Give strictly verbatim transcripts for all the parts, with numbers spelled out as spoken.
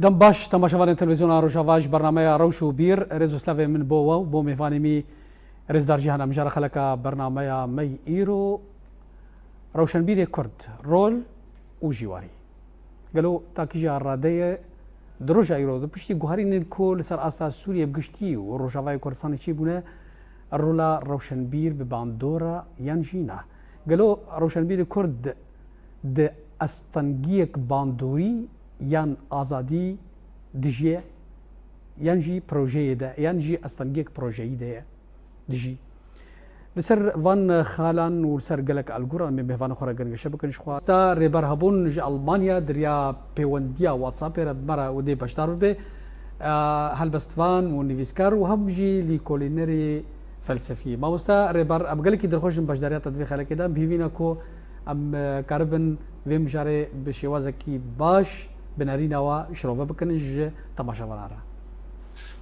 Dem baş, temaşevanên televîzyona Rojava ji bernameya Rewş û Bîr, rêz û slavê min bo we û bo mêvanê me, rêzdar Cîhan. Em jara xeleka bernameya me yî îro, Rewşenbîrê Kurd, rol û jîwarî. Gelo takîja radeye di roja îro de piştî guherînên ku li ser asta Sûriyê bi giştî û Rojavayê Kurdistanê çêbûne, rola rewşenbîr bi bandora yan jî na? Gelo rewşenbîrê Kurd di astengiyek bandorî yan azadî dijiye, yan jî projeyê de, yan jî astengiyek projeyî de ye, dijî? Li ser van xalan û li ser gelek algoran em ê mêvanê xwe re gengeşe bikin. Ji xwe sta rêber hebûn ji Almanya di riya pêwendiya WhatsAppê re bi me re û dê beşdar bibe. Helbestvan û nivîskar û hem jî lîkolînerê felsefî. Mamoste Rêber, em gelekî dilxweş in beşdariya te di vê xelekê de. Em bi hêvî ne ku em, e, karibin vê mijarê bi şêwazekî baş bi nerîna we şirove bikin ji temaşevanan re.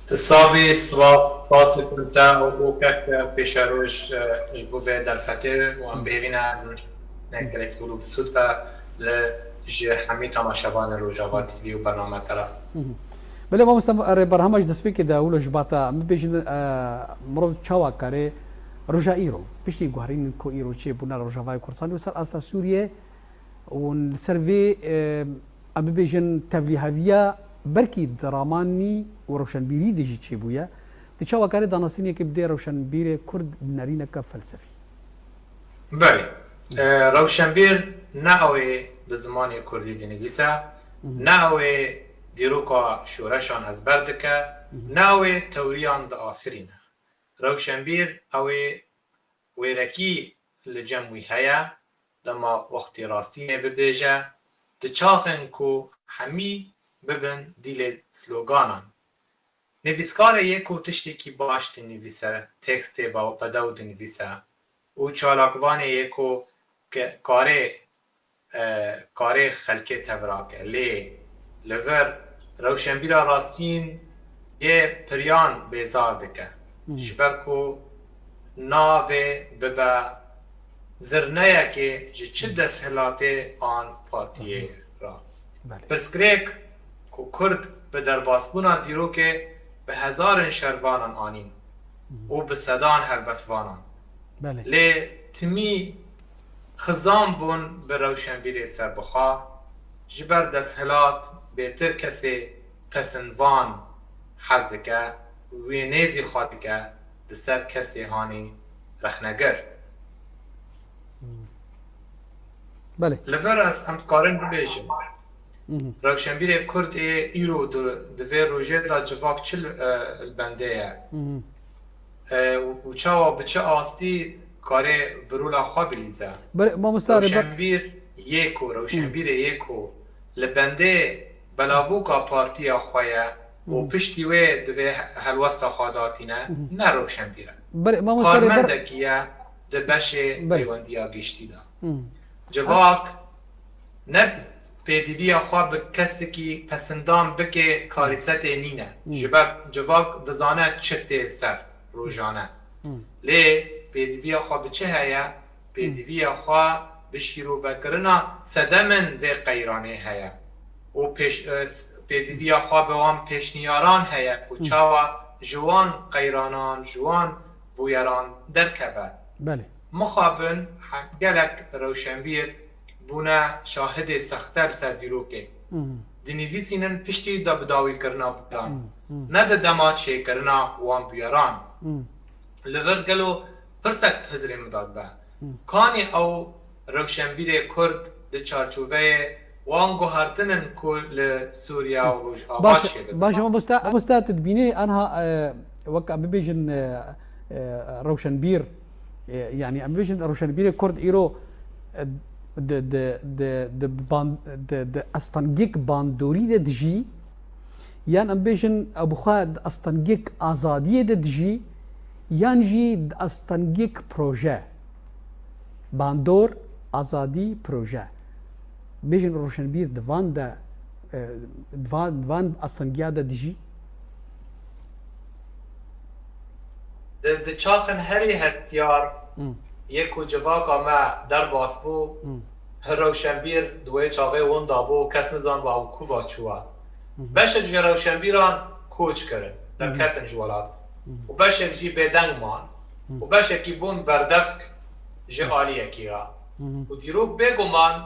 Ti sabî, spas, spasê ku te û û kek pêşeroj, e, ji bo vê derfetê û em bi hêvî ne em gelekî hûr û bi sûd be li ji hemî temaşevanê Rojava T V û bername te re. Belê mamoste Rêber, hema ji destpêkê de wilo ji ba te em bibêjin, e, mirov çawa karê roja îro, piştî guherînên ku îro çêbûne li Rojavayê Kurdistanê û ser asta Sûriyê û li ser vê, e, em bibêjin tevlîheviya belkî dramanî û rewşenbîrî de jî çêbûye, tu çawa karê danasînekê bidê rewşenbîrê Kurd bi nerîneke felsefî? Belê. E, rewşenbîr ne ew ê bi zimanê kurdî dinivîse, Mhm. ne ew ê dîroka şoreşan ezber dike, Mhm. ne ew ê tewriyan diafirîne. Rewşenbîr ew ê wêrekî li cem wî heye, dema wextê rastînê bibêje, di çaxên ku hemî bibin dîlê sloganan. Nivîskar ê yê ku tiştekî baş dinivîse, tekstê be-, bedew dinivîse û çalakvanê yê ku ke-, karê, e, karê xelkê tevra ke. Lê li vir rewşenbîra rastîn yê piryan bêzar dike. Hmm. Ji ber ku navê bibe zirneyekê ji çi Hmm. desthilatê an partiyê Hı hı. re. Belê. Pirsgirêk ku Kurd bi derbasbûna dîrokê bi hezarin şervanan anîn Hı hı. û bi sedan helbestvanan. Belê. Lê timî xizan bûn bi rewşenbîrê serbixwe, ji ber desthilat bêtir kesê pesindvan hez dike, wê nêzî xwe dike di ser kesê hanî rexnegir. Hmm. Belê. Li vir ez em dikarin bibêjin. Mhm. Rewşenbîrê Kurd ê îro di, di vê rojê de civak çi li, e, li bendê ye? Mhm. E, û, û çawa bi çi astî karê bi rola xwe bilîze? Belê, mamoste Rêber. Rewşenbîr yê ku, Mhm. rewşenbîrê yê ku li bendê belavûka partiya xwe ye û Mhm. piştî wê divê he-, helwesta xwe datîne, Mhm. ne rewşenbîr e. Belê, mamoste Rêber. Karmendekî ye di beşê Belê. peywendiya giştî de. Mhm. Civak ne pêdiviya xwe bi kesekî pesindan bike karîsetê nîne. Hmm. Ji ber civak dizane çi tê ser rojane. Hmm. Lê pêdiviya xwe bi çi heye? Hmm. Pêdiviya xwe bi şîrovekirina sedemên vê qeyranê heye. Û pêş-, e, pêdiviya xwe bi wan pêşniyaran heye ku Hmm. çawa ji wan qeyranan, ji wan bûyeran derkeve. Belê. Mixabin he-, gelek rewşenbîr bûne şahidê sexte li ser dîrokê. Mhm. Dinivîsînin piştî de bi dawîkirina bûyeran. Mhm, mhm. Ne di dema çêkirina wan bûyeran. Mhm. Li vir gelo pirsek di hizrê min de dibe. Mhm. Kanî ew rewşenbîrê Kurd di çarçoveyê wan guhertinin ku li Sûriye û Rojava Baş, çêdibin. Baş, mamoste, mamoste, tu dibînî anha, e, wek em bibêjin, e, e, rewşenbîr, e, yanî em bibêjin rewşenbîrê Kurd îro, e, di, di, di, di ban-, di, di astengiyek bandorî de dijî, yan em bêjin ew bi xwe di astengiyek azadiyê de dijî, yan jî di astengiyek proje, bandor, azadî, proje. Bêjin rewşenbîr di van de, e, di van, di van astengiya de dijî? Di, di çaxin herî hestiyar Hmm. yê ku civaka me derbas bû, Hmm. her rewşenbîr di wê çaxê winda bû, kes nizanibû ew kuva çûwa. Beşek ji rewşenbîran koç kirin, derketin ji welat û beşek jî bêdeng man û beşekî bûn berdevk ji aliyekî re. Û dîrok bêguman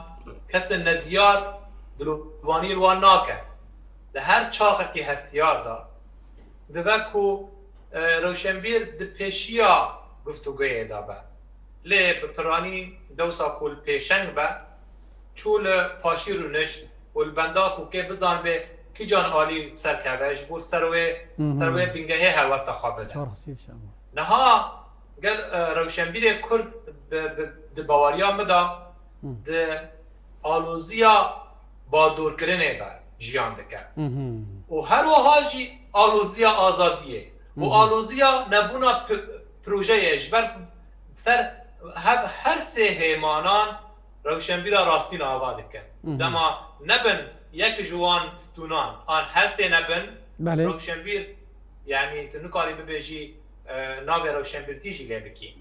kesên nediyar dilovanî li wan nake. Di her çaxekî hestiyar de dibe ku, e, rewşenbîr di pêşiya guftûgoyê de be. Lê bi piranî dewsa ku li pêşeng be, çû li paşî rûnişt û li benda ku kê bizanibê kîjan alî serkeve, ji bo ser wê, ser wê bingehê helwesta xwe bide. Niha gel, e, rewşenbîrê Kurd bi, bi, di baweriya min de di aloziya badorkirinê de jiyan dike. Û her wiha jî aloziya azadiyê û aloziya nebûna p-, projeyê ji ber ser hev her sê hêmanan rewşenbîra rastîn ava dikin. Dema nebin yek ji wan stûnan an her sê nebin, Belê. rewşenbîr, yanî tu nikarî bibêjî, e, navê rewşenbîrtî jî lê bikî.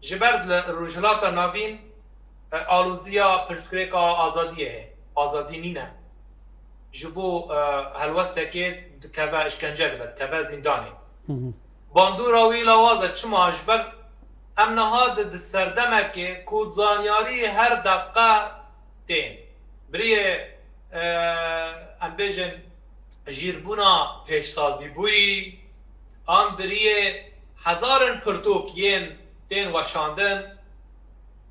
Ji ber li Rojhilata Navîn, e, aloziya pirsgirêka azadiyê heye. Azadî nîne. Ji bo, e, helwestekê dikeve, îşkence dibe, dikeve zîndanê. Bandora wî lawaz e, çima? Ji ber em niha di, di serdemekê ku zanyarî her deqe tên. Biriyê, e, em bêjin, jîrbûna pêşsazîbûyî, an biriyê hezarin pirtûk yên tên weşandin.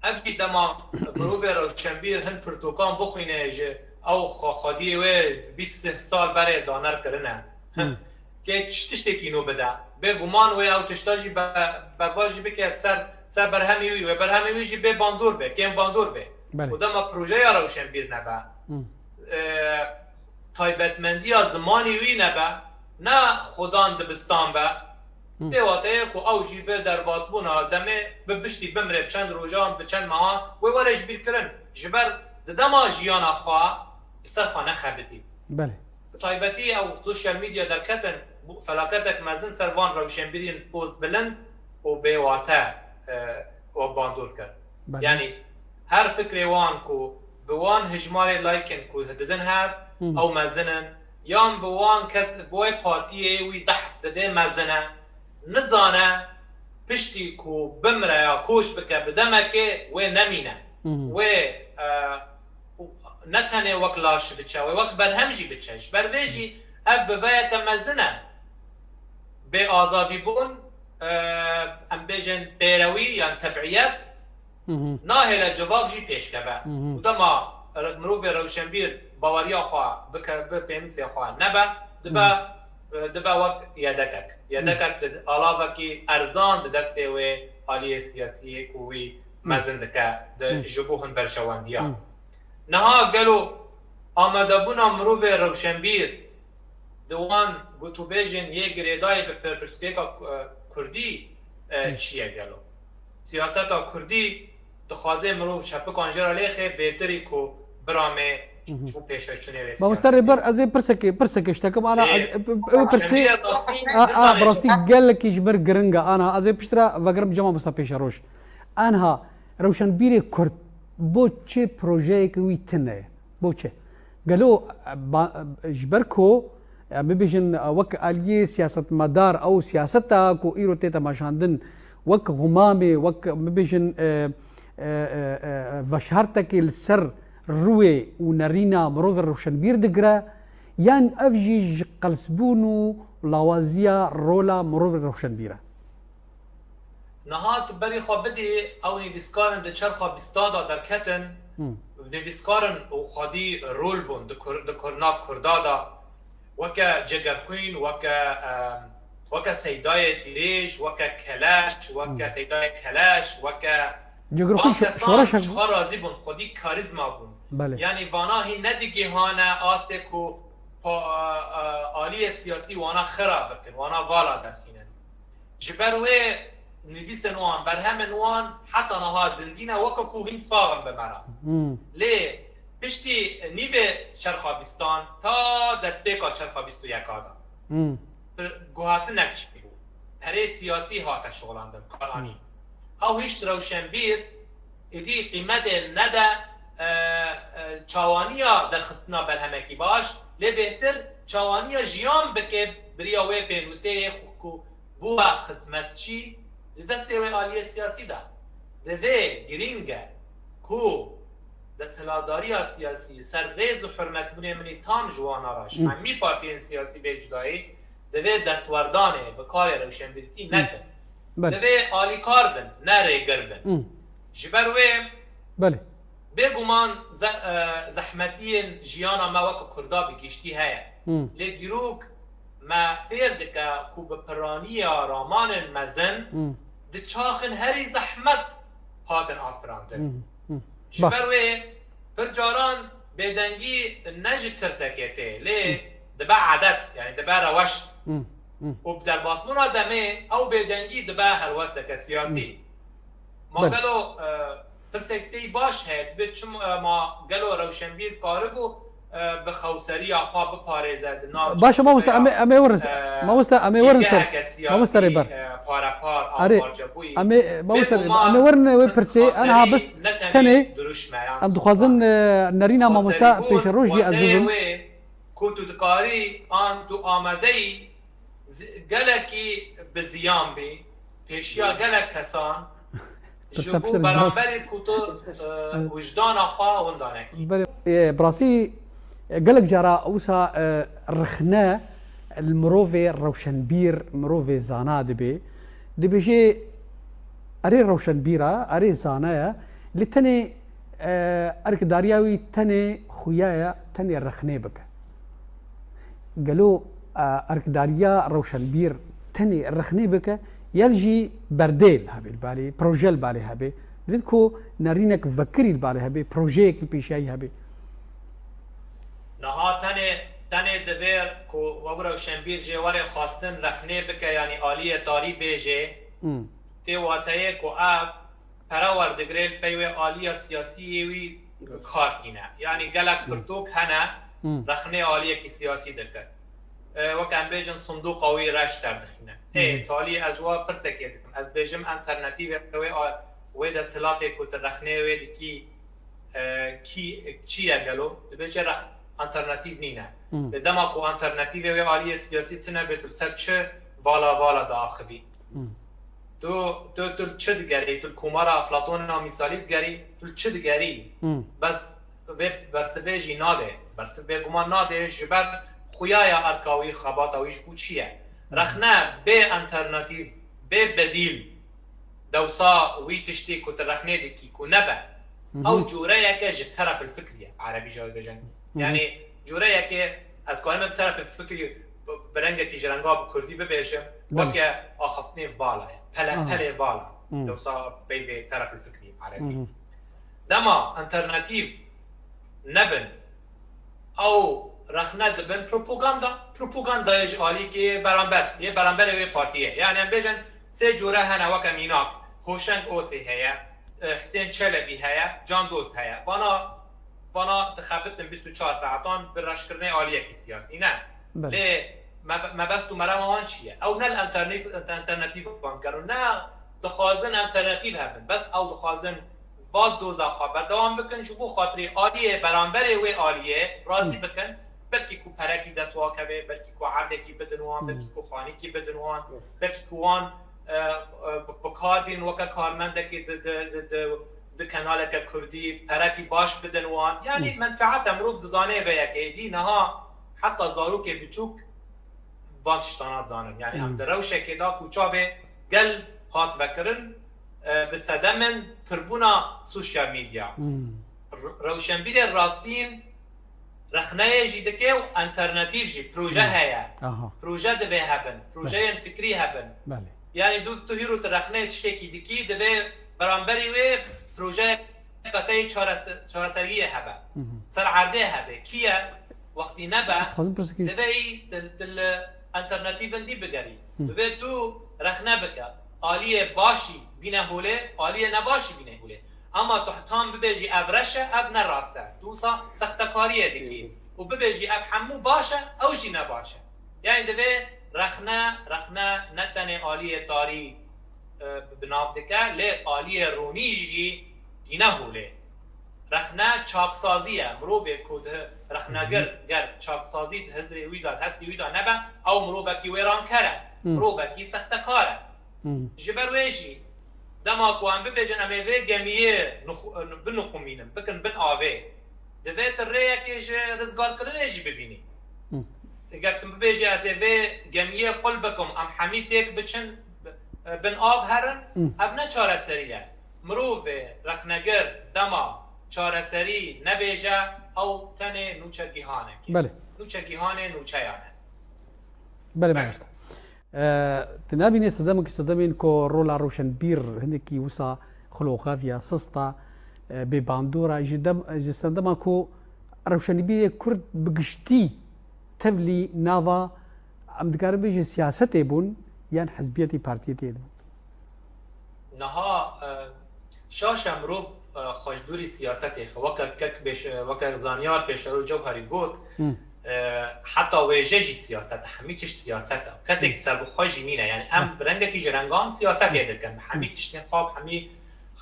Ev jî dema mirovê rewşenbîr hin pirtûkan bixwîne, ji ew xwe-, xwediyê wê bîst sih sal berê daner kirine. Kê çi tiştekî nû bide? Bêguman wê ew tişta jî be-, berba jî bike ser, ser berhemê wî, wê berhemê wî jî bê bandor be, kêm bandor be. Belê. Û dema projeya rewşenbîr nebe, e, taybetmendiya zimanî wî nebe, ne xudan dibistan be, Hı. Dê wateyê ku ew jî bi derbasbûna demê bi piştî bimrê bi çend rojan, bi çend mehan wê were ji bîr kirin. Ji ber di dema jiyana xwe bi ser xwe nexebitî. Belê. Bi taybetî ew sosyal medya derketin, bû felaketek mezin ser van rewşenbîrên poz bilind û bêwate, e, û bandor kir. Belê. Yanî her fikrê wan ku bi wan hijmarê laykin ku didin hev, Hı. ew mezin in, yan bi wan kes, bi wê partiyê wî dehf didê mezin e, nizane piştî ku bimre ya koç bike bi demekê wê nemîne. Hı hı. Wê, e, ne tenê wek laş biçe, wê wek berhem jî biçe. Ji ber vê jî ev biveyeke mezin e. Bê azadîbûn, e, em bêjin pêrewî yan tebiyet, Hı hı. nahêle civak jî pêş keve. Hı hı. Û dema re-, mirovê rewşenbîr baweriya xwe bike, bi pênûsê xwe nebe, dibe, Hı. e, dibe wek yedekek. Yedekek di alavekî erzan di destê wê aliyê siyasiyê ku wî Hı. mezin dike, di Hı. ji bo hin berjewendiya. Hı. Niha gelo amadebûna mirovê rewşenbîr di wan gotûbêjên yê girêdayî bi pirsgirêka, e, kurdî, e, Hı. çi ye gelo? Siyaseta kurdî dixwaze mirov çepikan jê re lêxe bêtirî ku biramê Hı hı. ji bo pêşveçûnê wê Mamoste siyasî Rêber, bê. ez ê pirsekê, pirsekê ji te kim, ana, Ê, ez, ew pirsê, rewşenbîrê rastî a, a, nizane bi rastî çi. gelekî ji mir giring e, ana, ez ê piştre vegerim cema Musa Pêşeroj. Anha, rewşenbîrê Kurd, bo çi projeyeke wî tune ye? Bo çi? Gelo, e, ba-, e, ji ber ku, e, bibêjin, e, wek aliyê siyasetmedar, ew siyaseta ku îro tê temaşandin, wek xumamê, wek, bibêjin, e, e, e, e, veşartekê li ser rûyê û nerîna mirovê rewşenbîr digire, yan ev jî ji qelsbûn û lawaziya rola mirovê rewşenbîr e? Niha tu berî xwe bidî, ew nivîskar in di çerxa bîsta de derketin, Hmm. nivîskar in û xwedî rol bûn di kur-, di kur-, nav Kurda de. Weke Cegerxwîn, weke, em, weke Seydayê Tîrêj, weke Keleş, weke Hmm. Seydayê Keleş, weke Cegerxwîn van şo-, kesan şoreş ji hebû. xwe razî bûn, xwedî karîzma bûn. Belê. Yanî vana hîn nedigihane astê ku pa-, a, a, aliyê siyasî wana xira bikin, wana vala derxînin. Ji ber wê nivîsên wan, berhemên wan heta niha zindî ne, weke ku hîn sax in bi me re. Hmm. Lê piştî nîvê çerxa bîstan ta destpêka çerxa bîst û yeka de Hmm. guhatinek çêbû. Perê siyasî hate şixulandin, kar anî. Hmm. Ew hişt rewşenbîr êdî qîmetê nede, e, e, çawaniya derxistina berhemekî baş, lê bêhtir pêçavaniya jiyan bike bi riya wê pênûsê yê ku bû xizmetçî di destê wê aliyê siyasî de. Divê girîng e ku desthilatdariya siyasî ser rêz û hurmetbûnê min î tam ji wana re, ji hemî partiyên siyasî bê cudayî, divê destwerdanê bi karê rewşenbîrtî nekin. Belê. Divê alîkar bin, ne rêgir bin. Ji ber wê Belê. Bêguman ze-, e, zehmetiyên jiyana me wek Kurda bi giştî heye. Hmm. Lê dîrok me fêr dike ku bi piraniya ramanên mezin Hmm. di çaxin herî zehmet hatin afirandin. Hmm. Hmm. Ji Baş. ber wê pir caran bêdengî ne ji tirsekê tê, lê Hmm. dibe edet, yani dibe reweş. Hmm. Hmm. Û bi derbasbûna demê ew bêdengî dibe helwesteke siyasî. Hmm. Ma Belê. gelo, e, pirsek tê baş heye, dibê çima, e, ma gelo rewşenbîr karibû, e, bi xewseriya xwe biparêze di nav Baş e, mamoste, em ê, em ê werin ser. e, Mamoste, em ê werin ser. cîgeheke siyasî, Mamoste Rêber. e, parepar, Erê, amparçebûyî. em ê, mamoste Rêber, em ê werin wê pirsê, en ha bes tenê, em dixwazin, e, nerîna mamoste pêşerojî ez bibim. Wê ku tu dikarî an tu amadeyî zi-, gelekî bi ziyan bî, pêşiya gelek kesan, ji bo beramberî ku tu, e, wijdana xwe winda nekî. Belê, e, bi rastî, e, gelek cara wisa, e, rexne li mirovê rewşenbîr, mirovê zana dibe. Dibêje, erê rewşenbîr e, erê zana ye, lê tenê, e, erkdariya wî tenê xuya ye, tenê rexnê bike. Gelo, e, erkdariya rewşenbîr tenê rexnê bike, ya jî berdê li hebe, li balê, proje li balê hebe. Divêt ku nerînek vekirî li balê hebe, projeyek li pêşiyayî hebe. Niha tenê, tenê divêr ku ew rewşenbîr jê were xwestin rexnê bike, yanî aliyê tarî bêjê, Hmm. tê wateyê ku ev pere werdigire li pey wê aliya siyasî yê wî kar tîne. Yanî gelek pirtûk hene, Hmm. rexnê aliyekî siyasî dike. E, wek em bêjin sindoqa wî reş derdixîne. Ê, Hmm. talî ez wa pirsekê dikim. Ez bêjim enternetîvê wê a-, wê desthilatê ku tu rexnê wê dikî, e, kî, çi ye gelo? Dibêje rex-, enternetîv nîne. Hmm. Lê dema ku enternetîvê wê aliyê siyasî tune bê, tu ser çi vala vala diaxivî? Hmm. Tu, tu, tu li çi digerî? Tu li komara Eflatona mîsalî digerî? Tu li çi digerî? Hmm. Bes vê bersivê jî nade. Bersiv bêguman nade ji ber xuya ya erka wî, xebata wî ji bo çi ye? Hmm. Rexne bê enternetîv, bê bedîl, dewsa wî tiştî ku tu rexnê dikî ku nebe, Mhm. ew cureyeke ji terefil fikrî ye, erebî jî dibêjin. Mhm. Yanî cureyeke ez karim bi terefil fikrî bi, bi rengekî ji renga bi kurdî bibêjim, Belê. weke axaftinê vala ye, pele, Aha. pelê vala. Mhm. Dewsa peyvê terefil fikrî erebî. Mhm. Dema enternetîv nebin, ew rexne dibin propaganda. Propaganda ye ji alîkê beramber, yê beramberê wê partiyê. Yani em bêjin sê cure hene weke mînak, Hoşeng Osê heye, e, Hisên Çelebî heye, Can Dost heye. Vana, vana dixebitin bîst û çar saetan bi reşkirinê aliyekî siyasî. Ne. Belê. Lê me-, mebest û merema wan çi ye? Ew ne li enternîf-, enternetîvan digerin, ne dixwazin enternetîv hebin. Bes ew dixwazin va doza xwe berdewam bikin, ji bo xatirê aliyê beramberê wê aliyê razî Hmm. bikin. Belkî ku perekî dest wa keve, belkî ku erdekî bidin wan, Hmm. belkî ku xanîkî bidin wan, Yes. belkî ku wan, e, e, bi, bi kar bînin weke karmendekî di, di, di, di, di kenaleke kurdî, perekî baş bidin wan. Yani Hmm. menfeeta mirov dizane vê yekê. Dî niha heta zarokê biçûk van tiştana dizanin. Yani em Hmm. di rewşekê de ku çavê gel hat vekirin, e, bi sedemên pirbûna sosyal medya. Hmm. R-, rewşenbîrê rastîn rexneyê jî dike û enternetîv jî, proje Hmm. heye. Aha. Proje divê hebin, Belê. projeyên fikrî hebin. Belê. Yani tu, tu hîro tu rexneyê tiştekî dikî, divê beramberî wê proje qeteyê çarese-, çareseriyê hebe. Mhm. Ser erdê hebe. Kî ye? Wextî nebe, Ez dixwazim pirsîkî divê yî til, til alternatîvin dî bigerî. Hı. Divê tu rexne bike. Aliyê başî bîne holê, aliyê nebaşî bîne holê. Ama tu hetan bibêjî ev reş e, ev ne rast e. Tu wisa sextekariyê dikî. Hı. Û bibêjî ev hemû baş e, ew jî ne baş e. Yani divê rexne, rexne ne tenê aliyê tarî, e, bi, bi nav dike, lê aliyê ronî jî tîne holê. Rexne çaksazî ye. Mirovê ku di rexnegir ger çaksazî di hizrê wî de, di hestê wî de nebe, ew mirovekî wêranker e. Mirovekî sextekar e. Ji ber wê jî dema ku em bibêjin em ê vê gemiyê nixu-, binixumînin, bikin bin avê, divê tu rêyekê ji rizgarkirinê jî bibînî. Eger tu bibêjî ez ê vê gemiyê qul bikim, em hemî têk biçin, bin av herin, ev ne çareserî ye. Mirovê rexnegir dema çareserî nebêje, ew tenê nûçe gihanek e. Belê. Nûçe gihanê nûçeyan e. Belê, mamoste. E, tu nabînî sedemekî sedemên ku rola rewşenbîr hinekî wisa xiloxaviya, sista, e, bêbandora, ji dem, ji sendema ku rewşenbîrê Kurd bi giştî tevlî nava, em dikarin bêjin siyasetê bûn yan hizbiyetî partiyetê bûn? Niha, e, şaş e mirov, e, xwe ji dûrî siyasetê xe. Weke kek pêş-, weke zanyar Pêşeroj Cewherî got, e, heta wêje jî siyaset e, hemî tişt siyaset e. Kesekî serbixwe jî nîne. Yani em bi rengekî ji rengan siyasetê dikin. Hemî tiştên xwe, hemî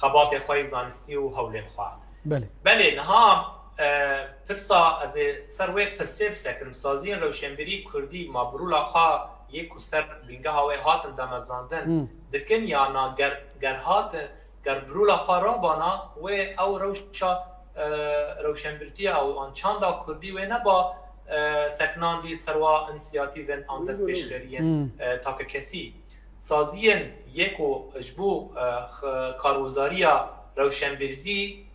xebatê xwe yê zanistî û hewlên xwe. Belê. Belê, niha, e, pirsa ez ê ser wê pirsê bisekirim. Saziyên rewşenbîrî kurdî ma bi rola xwe yê ku ser bingeha wê hatin damezrandin dikin ya na ger, ger hatin, ger bi rola xwe rabana wê ew rewşa, e, rewşenbîrtiya ew an çanda kurdî wê neba, e, seknandî serwa însiyatîvên an destpêşxeriyên, e, takekesî. Saziyên yê ku ji bo, e, x-, karguzariya rewşenbîrî,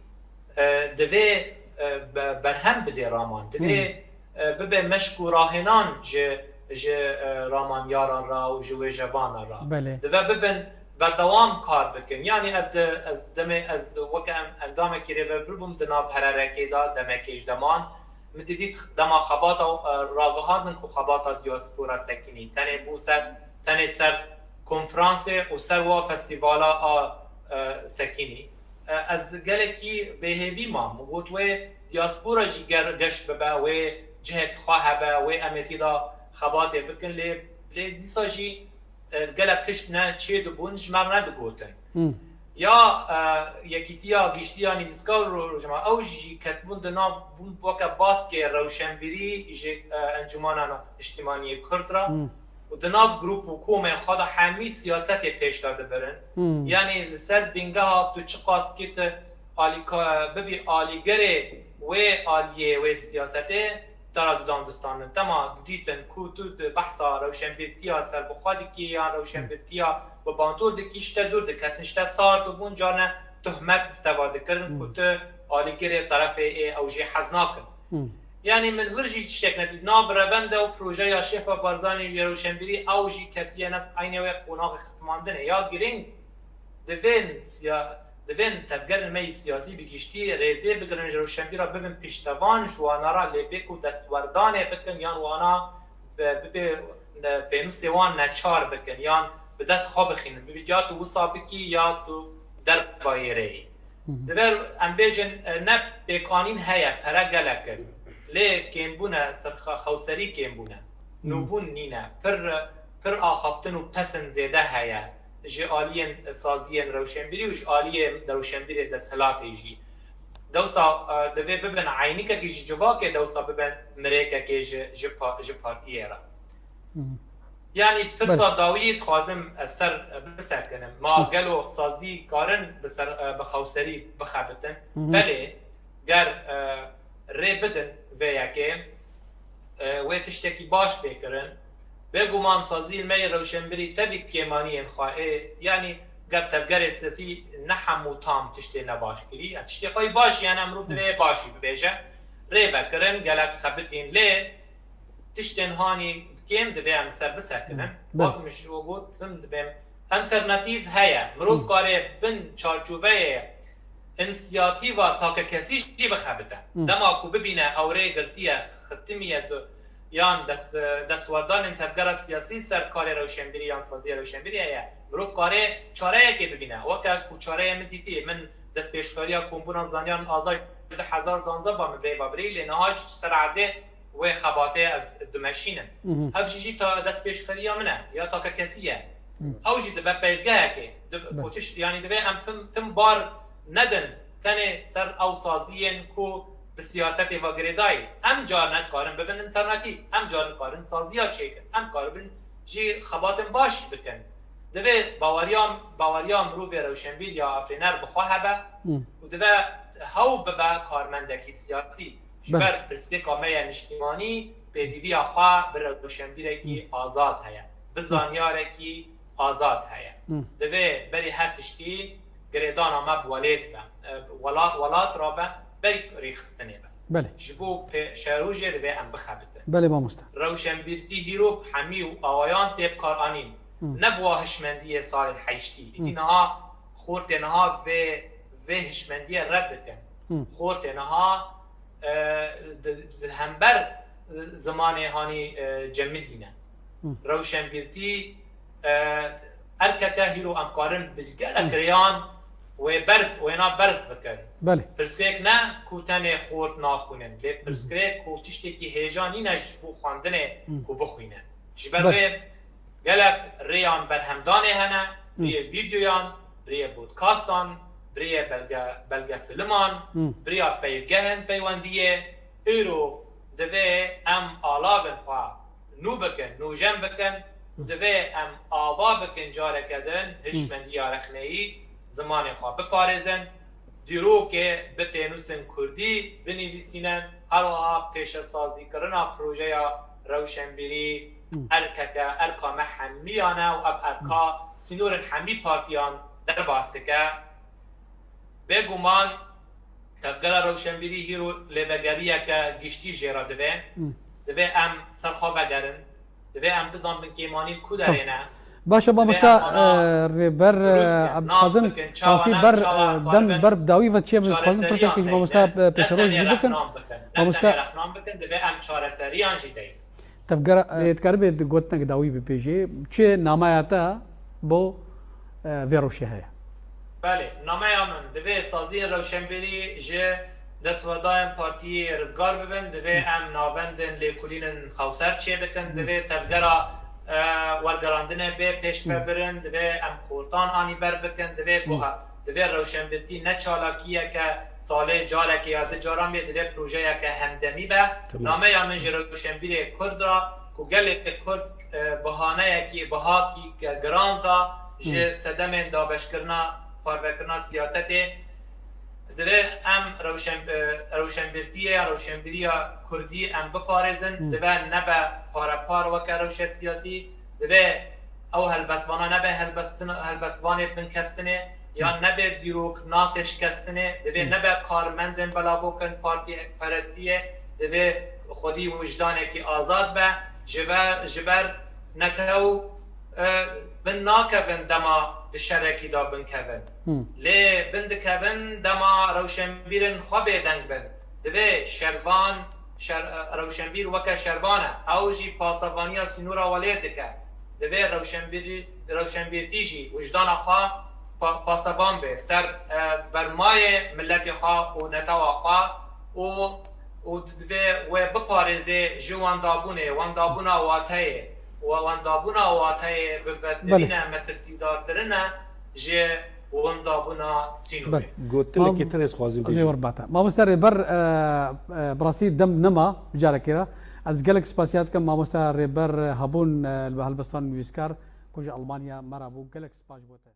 e, divê, e, be-, berhem bidê raman, divê, e, bibe meşk û rahênan ji, ji, e, ramanyaran re û ji wêjevanan re. Belê. Divê bibin berdewam kar bikin. Yanî ez di, ez demê ez weke em-, endamekî rêvebir bûm di nav hererekê de demekê ji deman. Min dît dema xebata, e, ragihandin ku xebata diaspora sekinî tenê bû ser, tenê ser konferansê û ser wa festîvala a, e, sekinî. E, ez gelekî bêhêvî mam. Min got wê diaspora jî ger geş bibe, wê cihek xwe hebe, wê em ê tî de xebatê bikin. Lê, lê dîsa jî, e, gelek tişt ne çê dibûn, ji me re nedigotin. Ya, e, Yekîtiya Giştî ya Nivîskar û Rojname, ew jî ketibûn di nav, bûn weke baskê rewşenbîrî ji, e, Encûmena Niştimanî yê Kurd re û di nav grûp û komên xwe de hemî siyasetê pêş de dibirin. Yanî li ser bingeha tu çiqas kê tu alîka-, bibî alîgerê wê aliyê wê siyasetê, te re didan distandin. Dema didîtin ku tu di behsa rewşenbîrtiya serbixwe dikî yan rewşenbîrtiya bi bandor dikî, ji te dûr diketin, ji te sar dibûn, carna tuhmet bi te ve dikirin ku tu alîgirê terefê ê ew jê hez nakin. Yanî min vir jî tiştek nedît. Nav revende û projeya Şêxa Barzanî ji rewşenbîrî ew jî ketiye neft eynê wê qonaxê xitmandinê. Ya girîng divên siya-, divên tevgerên me yî siyasî bi giştî rêzê bigirin, ji rewşenbîra bibin piştevan ji wana re, lê bê ku destwerdanê bikin yan wana bi-, bibê ne-, pênûsê wan neçar bikin yan bi dest xwe bixînin. Bibî ya tu wisa bikî ya tu dervayê rê yî. Diber em bêjin, e, ne pêkanîn heye, pere gelek in. Lê kêmbûn e, ser xe-, xewserî kêmbûn e. Nûbûn nîne. Pir, pir axaftin û pesin zêde heye. Ji aliyên saziyên rewşenbîrî û ji aliyê rewşenbîrê desthilatê jî. Dewsa, e, divê bibin eynîkekî ji civakê, dewsa bibin mirêkekê ji, ji pa-, ji partiyê re. Yanî pirsa dawî dixwazim ez ser bisekinim. Ma gelo sazî karin bi ser, e, bi xewserî bixebitin? Belê, ger, e, rê bidin vê yekê, e, wê tiştekî baş pê kirin. Bêguman saziyên me yê rewşenbirî tevî kêmaniyên xwe ê, yanî ger tevgerê siyasî ne hemû tam tiştê nebaş kirî, ya tiştê xwe yî baş, yanî mirov divê yê baş jî bibêje. Rê vekirin, gelek xebitîn lê tiştên hanî kêm divê em ser bisekinin. Wek min ji we got, tim dibêm, alternatîf heye. Mirov karê bin çarçoveyê însiyatîva takekesî jî bixebite. Dema ku bibîne ew rê girtiye, xitimiye du-, yan dest-, destwerdanên tevgera siyasî ser karê rewşenbîrî yan saziya rewşenbîrî heye. Mirov karê çareyekê bibîne. Weke ku çareyê min dîtî, min destpêşxeriya Kombûna Zanyaran Azad ji du hezar danzdeh ba min vê ba birî, lê niha jî ji ser erdê wê xebatê ez dimeşînim. Ev jî jî ta destpêşxeriya min e, ya takekesî ye. Ew jî dibe peyvgehekê. Dib-, ku tişt, yanî divê em tim, tim bar nedin tenê ser ew saziyên ku bi siyasetê ve girêdayî. Em carna dikarin bibin înternetîf, em carna dikarin saziya çêkin, em karibin jî xebatên baş jî bikin. Divê baweriya, baweriya mirovê rewşenbîr ya afirîner bi xwe hebe Hmm. û divê hew bibe karmendekî siyasî. Ji Belê. ber pirsgirêka me ya niştîmanî pêdîviya xwe bi rewşenbîrekî Hmm. azad heye, bi Hmm. zanyarekî azad heye. Hmm. Divê berî her tiştî girêdana me bi welêt be. E, welat, welat rabe, berî rêxistinê be. Belê. Ji bo pêşerojê divê em bixebitin. Belê mamoste. Rewşenbîrtî hîro bi hemî awayan tê bikaranîn. Hmm. Ne bi wa hişmendiyê salên heştî. Hmm. Îdî niha xortê niha vê, vê hişmendiyê red dikin. Hmm. Xortê niha, e, di, di hember zimanê hanî, e, cemidî ne. Hmm. Rewşenbîrtî, e, erkeke hîro em karin bi gelek Hmm. rêyan wê berz, wêna berz bikin. Belê. Pirsgirêk ne ku tenê xort naxwînin, lê Hmm. pirsgirêk ku tiştekî hêja nîne ji bo xwendinê Hmm. ku bixwîne. Ji ber Belê. wê gelek rêyan berhemdanê hene, Hmm. rêyê vîdyoyan, rêyê podcastan, rêyê belge, belgefiliman, Hmm. rêya peygehên peywendiyê. Îro divê em alavên xwe nû bikin, nûjen bikin, divê em ava bikin careke din hişmendiya rexneyî, zimanê xwe biparêzin, dîrokê bi pênûsên kurdî binivîsînin, her wiha pêşesazîkirina projeya rewşenbîrî Hmm. erkeke, erka me hemiyan e û ev erka Hmm. sînorên hemî partiyan derbas dike. Bêguman tevgera rewşenbîrî hîro lêvegeriyeke giştî jê re divê. Hmm. Divê em ser xwe vegerin. Divê em bizanbin kêmanî li ku Tamam. derê ne. Baş e, Divê mamoste, em ana e, rêber, e, rû dikin, nas Ebdulkazim, bikin, çawa Qasî ne, ber, çawa e, em dem karibin ber bi dawî ve çiye, bi dixwazim çareseriyan pirsek ji deyin. Mamoste, e, Ne, ne Pêşeroj tenê jî bikin. rexnan bikin, ne Mamoste tenê rexnan bikin, divê em çareseriyan jî deyin. Tevgera, e, dikaribê di gotinek dawî bi pê jê. Çi nameya te bo, e, vê rewşê heye? Belê, nameya min, divê saziyên rewşenbîrî ji destwerdayên partiyê rizgar bibin, divê Hı. em navendên lêkolînên xewser çêbikin, Hı. divê tevgera, e, wergerandinê bê pêşvebirin, Hı. divê em xortan anî ber bikin, divê Hı. guha, divê rewşenbîrtî ne çalakiyeke salê carekê ya du caran bê, divê projeyeke hemdemî be. Tamam. Nameya min ji rewşenbîrê Kurd re, ku gelê Kurd, e, bihaneyekî, bihakî ge-, giran da ji Hı. sedemên dabeşkirina, parvekirina siyasetê. Divê em rewşen-, e, rewşenbîrtiyê ya rewşenbîriya Kurdî em biparêzin, Hı. divê nebe parepar weke rewşe siyasî, divê ew helbestvana nebe helbestin-, helbestvanê binkeftinê, yan Hı. nebe dîroknasê şikestinê, divê Hı. nebe karmendên belavokên partîperestiyê, divê xwedî wijdanekî azad be, ji ve-, ji ber netew, e, bin nakevin dema di şerekî de binkevin. Hı. Lê bin dikevin dema rewşenbîrên xwe bêdeng bin. Divê şervan, şer-, e, rewşenbîr weke şervan e. Ew jî pasevaniya sînora welêt dike. Divê rewşenbîrî, rewşenbîrtî jî wijdana xwe pa-, pasevan be ser, e, bermayê miletê xwe û netewa xwe û, û divê wê biparêzê ji wendabûnê, wendabûna wateyê û wendabûna wateyê bi vedbirîne Belê. metirsîdartirin e ji wendabûna sînorê. Belê. Gotinekî Mam-, tenê dixwazim ez ê bêjim. wer bata. Mamoste Rêber, e, e, bi rastî dem nema, bi carekê re. Ez gelek spasiya dikim, mamoste Rêber, e, hebûn, e, li helbestan nivîskar, ku ji Almanya me re bû. Gelek spas ji bo te.